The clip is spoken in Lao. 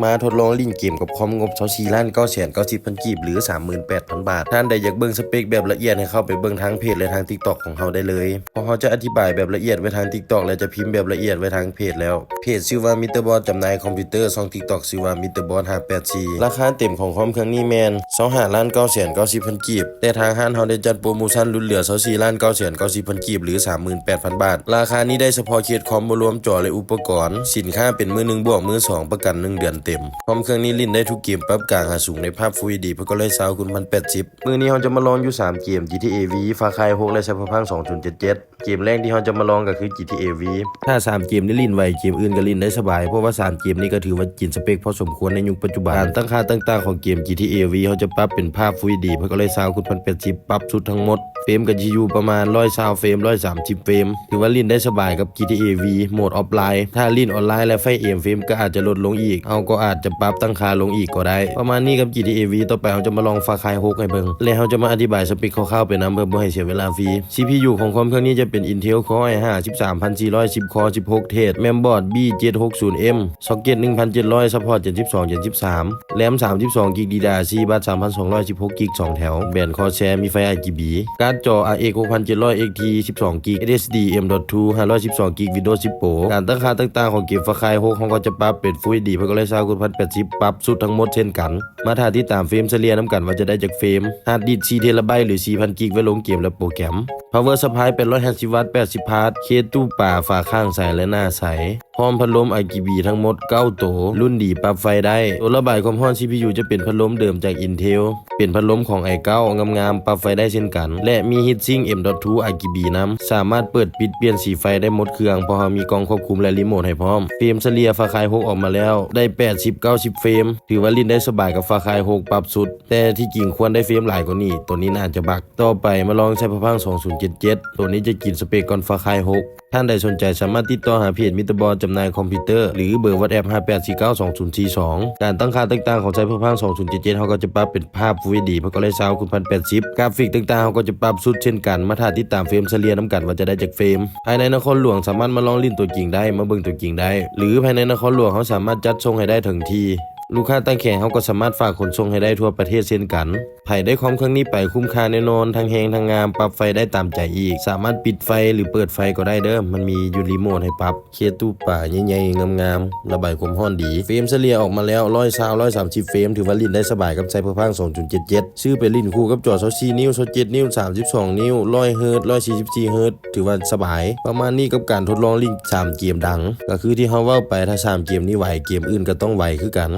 ມາທົດລອງຫຼິ້ນເກມກັບຄອມງົບຊາວສີ່ລ້ານເກົ້າແສນເກົ້າສິບພັນກີບ ຫຼື ສາມໝື່ນແປດພັນບາດ. ທ່ານໃດຢາກເບິ່ງສະເປັກແບບລະອຽດ ໃຫ້ເຂົ້າໄປເບິ່ງທາງເພຈ ແລະ ທາງ TikTok ຂອງເຮົາໄດ້ເລີຍ, ເພາະເຮົາຈະອະທິບາຍແບບລະອຽດໄວ້ທາງ TikTok ແລະ ຈະພິມແບບລະອຽດໄວ້ທາງເພຈແລ້ວ. ເພຈຊື່ວ່າ ມິສເຕີບອດ ຈຳໜ່າຍຄອມພິວເຕີ, ຊ່ອງ TikTok ຊື່ວ່າ ມິສເຕີບອດຫ້າແປດສີ່. ລາຄາເຕັມຂອງຄອມເຄື່ອງນີ້ແມ່ນ ຊາວຫ້າລ້ານເກົ້າແສນເກົ້າສິບພັນກີບ, ແຕ່ທາງຮ້ານເຮົາໄດ້ຈັດໂປຣໂມຊັນຫຼຸດເຫຼືອ ຊາວສີ່ລ້ານເກົ້າແສນເກົ້າສິບພັນກີບ ຫຼື ສາມໝື່ນແປດພັນບາດ. ລາຄານີ້ໄດ້ສະເພາະເຂດຄອມ ບໍ່ລວມຈໍ ແລະ ອຸປະກອນ. ສິນຄ້າເປັນມືໜຶ່ງບວກມືສອງ ປະກັນໜຶ່ງເດືອນເຕັມ. ຄອມເຄື່ອງນີ້ຫຼິ້ນໄດ້ທຸກເກມ ປັບກາງຫາສູງ ໃນພາບ Full ເອັດດີ ພັນເກົ້າຮ້ອຍຊາວ ຄູນ ພັນແປດສິບ. ມື້ນີ້ເຮົາຈະມາລອງຢູ່ສາມເກມ ຈີທີເອ V, Far Cry ຫົກ ແລະ Cyberpunk ສອງພັນເຈັດສິບເຈັດ. ເກມແລກທີ່ເຮົາຈະມາລອງກໍຄື ຈີທີເອ V. ຖ້າສາມເກມນີ້ຫຼິ້ນໄວ, ເກມອື່ນກໍຫຼິ້ນໄດ້ສະບາຍ, ເພາະວ່າສາມເກມນີ້ກໍຖືວ່າກິນສະເປັກພໍສົມຄວນໃນຍຸກປັດຈຸບັນ. ການຕັ້ງຄ່າຕ່າງໆຂອງເກມ ຈີທີເອ V ເຮົາຈະປັບເປັນພາບ Full ເອັດດີ ພັນເກົ້າຮ້ອຍຊາວ ຄູນ ພັນແປດສິບ ປັບສຸດທັງໝົດ. ເຟຣມກໍຊິຢູ່ປະມານຮ້ອຍຊາວເຟຣມ, ຮ້ອຍສາມສິບເຟຣມ, ຖືວ່າຫຼິ້ນໄດ້ສະບາຍກັບ ຈີທີເອ V ໂໝດອອຟລາຍ. ຖ້າຫຼິ້ນອອນລາຍແລ້ວໄຟເອມ ເຟຣມກໍອາດຈະຫຼຸດລົງອີກ, ເຮົາກໍອາດຈະປັບຕັ້ງຄ່າລົງອີກກໍໄດ້. ປະມານນີ້ກັບ ຈີທີເອ V. ຕໍ່ໄປເຮົາຈະມາລອງ Far Cry ຫົກ ໃຫ້ເບິ່ງ ແລະ ເຮົາຈະມາອະທິບາຍສະເປັກຄ່າວໆໄປນຳ ເພື່ອບໍ່ໃຫ້ເສຍເວລາຟຣີ. ຊີພີຢູ ຂອງຄອມເຄື່ອງນີ້ຈະເປັນ Intel Core i ຫ້າ ສິບສາມພັນສີ່ຮ້ອຍ ສິບຄໍ ສິບຫົກເທຣດ, ແມມບອດ ບີ ເຈັດຫົກສູນເອັມ ຊອກເກັດ ໜຶ່ງພັນເຈັດຮ້ອຍ ຊັບພອດ ເຈັດສິບສອງ ເຈັດສິບສາມ, ແຣມ ສາມສິບສອງກິກ ດີດີອາຣ໌ສີ່ ບັດ ສາມພັນສອງຮ້ອຍສິບຫົກກິກ ສອງແຖວ, ແບນຄໍແຊ ມີໄຟ RGB, ກາດຈໍ RX ຫົກພັນເຈັດຮ້ອຍ XT ສິບສອງກິກ, SSD M.two ຫ້າຮ້ອຍສິບສອງກິກ Windows ສິບ Pro. ການຕັ້ງຄ່າຕ່າງໆຂອງເກມ Far Cry ຫົກ ເຮົາກໍຈະປັບເປັນ Full ເອັດດີ ພັນເກົ້າຮ້ອຍຊາວ ຄູນ ພັນແປດສິບ ປັບສຸດທັງໝົດເຊັ່ນກັນ. ມາຖ້າຕິດຕາມເຟຣມສະເລ່ຍນຳກັນວ່າຈະໄດ້ຈັກເຟຣມ. ຮາດດິສ ສີ່ເທຣະໄບ ຫຼື ສີ່ພັນກິກ ໄວ້ລົງເກມ ແລະ ໂປຣແກຣມ. Power Supply ແປດຮ້ອຍຫ້າສິບວັດ ແປດສິບ ພັດ, ເຄສຕູ້ປາ ຝາຂ້າງໃສ ແລະ ໜ້າໃສ. ພ້ອມພັດລົມ RGB ທັງໝົດເກົ້າໂຕ, ລຸ້ນດີ ປັບໄຟໄດ້. ໂຕລະບາຍຄວາມຮ້ອນ ຊີພີຢູ ຈະເປັນພັດລົມເດີມຈາກ Intel, ເປັນພັດລົມຂອງ i ເກົ້າ ງາມໆ ປັບໄຟໄດ້ເຊັ່ນກັນ ແລະ ມີ Heatsink M.two RGB ນຳ, ສາມາດເປີດປິດປ່ຽນສີໄຟໄດ້ໝົດເຄື່ອງ ເພາະເຮົາມີກ່ອງຄວບຄຸມ ແລະ ຣີໂມດໃຫ້ພ້ອມ. ເຟຣມສະເລ່ຍ Far Cry ຫົກ ອອກມາແລ້ວໄດ້ ແປດສິບ ເກົ້າສິບເຟຣມ, ຖືວ່າຫຼິ້ນໄດ້ສະບາຍກັບ Far Cry ຫົກ ປັບສຸດ, ແຕ່ທີ່ຈິງຄວນໄດ້ເຟຣມຫຼາຍກວ່ານີ້, ໂຕນີ້ໜ້າຈະບັກ. ຕໍ່ໄປມາລອງ Cyberpunk ສອງພັນເຈັດສິບເຈັດ, ໂຕນີ້ຈະກິນສະເປັກກ່ອນ Far Cry ຫົກ. ທ່ານໃດສົນໃຈສາມາດຕິດຕໍ່ຫາເພຈ ມິສເຕີບອດ ຈຳໜ່າຍຄອມພິວເຕີ ຫຼື ເບີ WhatsApp ຫ້າແປດສີ່ເກົ້າສອງສູນສີ່ສອງ. ການຕັ້ງຄ່າຕ່າງໆຂອງ Cyberpunk ສອງພັນເຈັດສິບເຈັດ ເຮົາກໍຈະປັບເປັນພາບ Full ເອັດດີ ພັນເກົ້າຮ້ອຍຊາວ ຄູນ ພັນແປດສິບ. ກຣາຟິກຕ່າງໆເຮົາກໍຈະປັບສຸດເຊັ່ນກັນ. ມາຖ້າຕິດຕາມເຟຣມສະເລ່ຍນຳກັນວ່າຈະໄດ້ຈັກເຟຣມ. ພາຍໃນນະຄອນຫຼວງສາມາດມາລອງຫຼິ້ນຕົວຈິງໄດ້, ມາເບິ່ງຕົວຈິງໄດ້ ຫຼື ພາຍໃນນະຄອນຫຼວງເຮົາສາມາດຈັດສົ່ງໃຫ້ໄດ້ເຖິງທີ່. ລູກຄ້າຕັ້ງແຄງເຮົາກໍສາມາດຝາກຂົນສົ່ງໃຫ້ໄດ້ທົ່ວປະເທດເຊັ່ນກັນ. ໃຜໄດ້ຄອມເຄື່ອງນີ້ໄປ ຄຸ້ມຄ່າແນ່ນອນ, ທັງແຮງທັງງາມ, ປັບໄຟໄດ້ຕາມໃຈອີກ, ສາມາດປິດໄຟ ຫຼື ເປີດໄຟກໍໄດ້ເດີ້, ມັນມີຢູ່ຣີໂມດໃຫ້ປັບ. ເຄສຕູ້ປາໃຫຍ່ໆ ງາມໆ ລະບາຍຄວາມຮ້ອນດີ. ເຟຣມສະເລ່ຍອອກມາແລ້ວ ຮ້ອຍຊາວ ຮ້ອຍສາມສິບເຟຣມ, ຖືວ່າຫຼິ້ນໄດ້ສະບາຍກັບ Cyberpunk ສອງພັນເຈັດສິບເຈັດ. ຊື້ໄປຫຼິ້ນຄູ່ກັບຈໍຊາວສີ່ນິ້ວ, ຊາວເຈັດນິ້ວ, ສາມສິບສອງນິ້ວ, ຮ້ອຍເຮີດ, ຮ້ອຍສີ່ສິບສີ່ເຮີດ, ຖືວ່າສະບາຍ. ປະມານນີ້ກັບການທົດລອງຫຼິ້ນສາມເກມດັງ. ກໍຄືທີ່ເຮົາເວົ້າໄປ, ຖ້າສາມເກມນີ້ໄວ, ເກມອື່ນກໍຕ້ອງໄວຄືກັນ.